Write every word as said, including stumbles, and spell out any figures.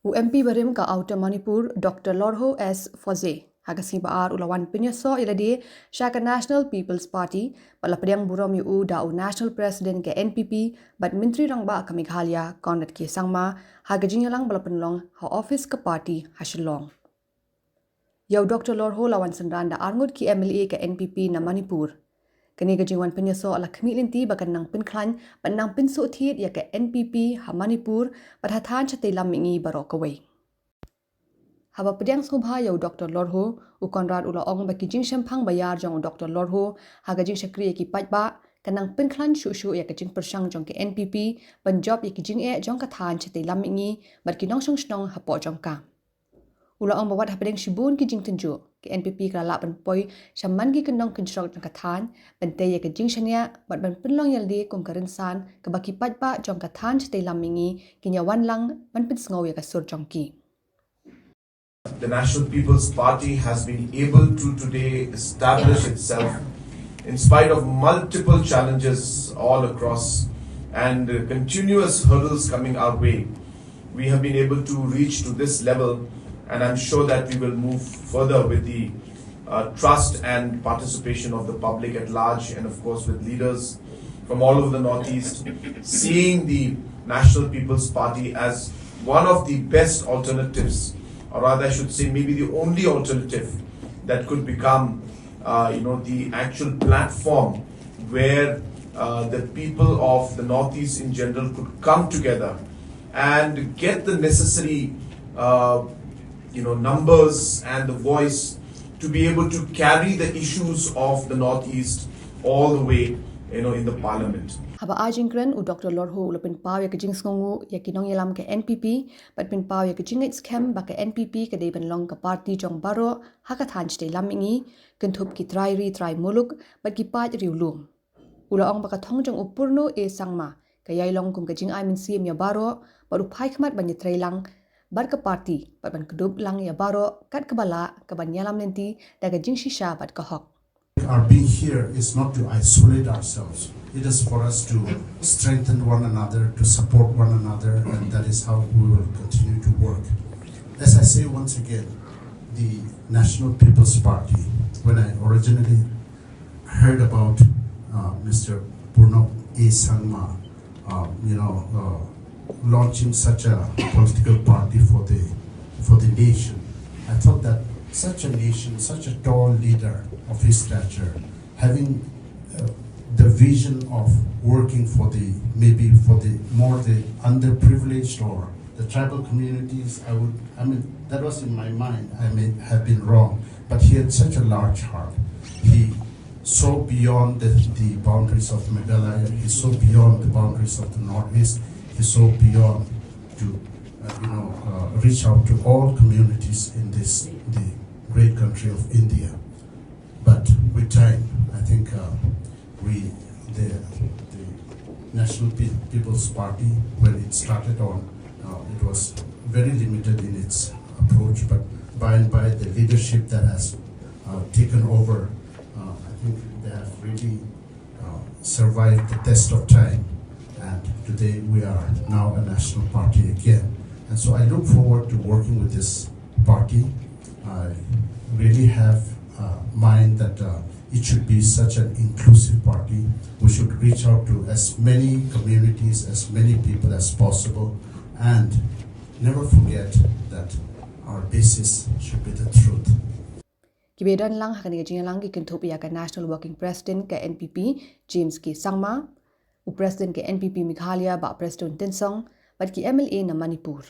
U MP barim ka Outer Manipur, Doctor Lorho S Foze, ha ka sngi ba ar u la wan pynïasoh ïa lade sha ka National People's Party, bad la pdiang burom ïa u da u National President ka NPP bad Myntri Rangbah ka Meghalaya, Conrad K Sangma, ha ka jingïalang ba la pynlong ha ophis ka party ha Shillong. Ïa u Doctor Lorho la wan synran da arngut ki MLA ka NPP na Manipur. Kane ka jingwan pynïasoh la khmih lynti ba kan nang pynkhlaiñ bad nang pynsuhthied ïa ka NPP ha Manipur bad ha thaiñ shatei lam mihngi baroh kawei. Haba pdiang sngewbha ïa u Doctor Lorho, u Conrad u la ong ba ki jingshemphang baïar jong u Doctor Lorho ha ka jingshakri ïa ki paidbah kan nang pynkhlaiñ shuh shuh ïa ka jingpyrshang jong ka NPP ban jop ïa ki jingeh jong ka thaiñ shatei lam mihngi bad ki nongshong shnong hapoh jong ka. U la ong ba wat hapdeng shibun ki jingtynjuh, ka NPP ka la lah ban poi sha man ki kyndong kynshrok jong ka thaiñ ban tei ïa ka jingshaniah bad ban pynlong ïa lade kum ka rynsan kaba ki paidbah jong ka thaiñ shatei lam mihngi kin ïa wan lang ban pynsngew ïa ka sur jong ki. The National People's Party has been able to today establish itself in spite of multiple challenges all across and uh, continuous hurdles coming our way. We have been able to reach to this level, and I'm sure that we will move further with the uh, trust and participation of the public at large, and of course with leaders from all over the Northeast, seeing the National People's Party as one of the best alternatives, or rather, I should say, maybe the only alternative that could become, uh, you know, the actual platform where uh, the people of the Northeast in general could come together and get the necessary, uh, you know, numbers and the voice to be able to carry the issues of the Northeast all the way, you know, in the parliament. Haba ai jingkren, u Doctor Lorho u la pynpaw ïa ka jingsngewnguh ïa ki nongïalam ka NPP bad pynpaw ïa ka jingngeit skhem ba ka NPP ka dei ban long ka party jong baroh ha ka thaiñ shatei lam mihngi, kynthup ki trai ri trai muluk bad ki paid riewlum. U la ong ba ka thong jong u Purno A Sangma ka ïai long kum ka jingai mynsiem ïa baroh bad u phai khmat ban ïatreilang bad ka party bad ban kdup lang ïa baroh kat kaba lah ka ban ïalam lynti da ka jingshisha bad ka hok. Our being here is not to isolate ourselves. It is for us to strengthen one another, to support one another, and that is how we will continue to work. As I say once again, the National People's Party, when I originally heard about uh, Mister Purno A Sangma, uh, you know, uh, launching such a political party for the for the nation. I thought that such a nation, such a tall leader of his stature, having uh, the vision of working for the maybe for the more the underprivileged or the tribal communities, I would, I mean, that was in my mind. I may have been wrong, but he had such a large heart. He saw beyond the, the boundaries of Meghalaya. He saw beyond the boundaries of the Northeast. He saw beyond to, uh, you know, uh, reach out to all communities in this the great country of India. But with time, I think uh, we, the, the National Pe- People's Party, when it started on, uh, it was very limited in its approach. But by and by, the leadership that has uh, taken over, uh, I think they have really uh, survived the test of time. And today we are now a national party again. And so I look forward to working with this party. I really have uh, mind that uh, it should be such an inclusive party. We should reach out to as many communities, as many people as possible, and never forget that our basis should be the truth. Kiba ïadon lang ha kane ka jingïalang ki kynthup ïa ka National Working President ka NPP, James K Sangma, u President ka NPP Meghalaya, Bah Prestone Tynsong, bad ki MLA na Manipur.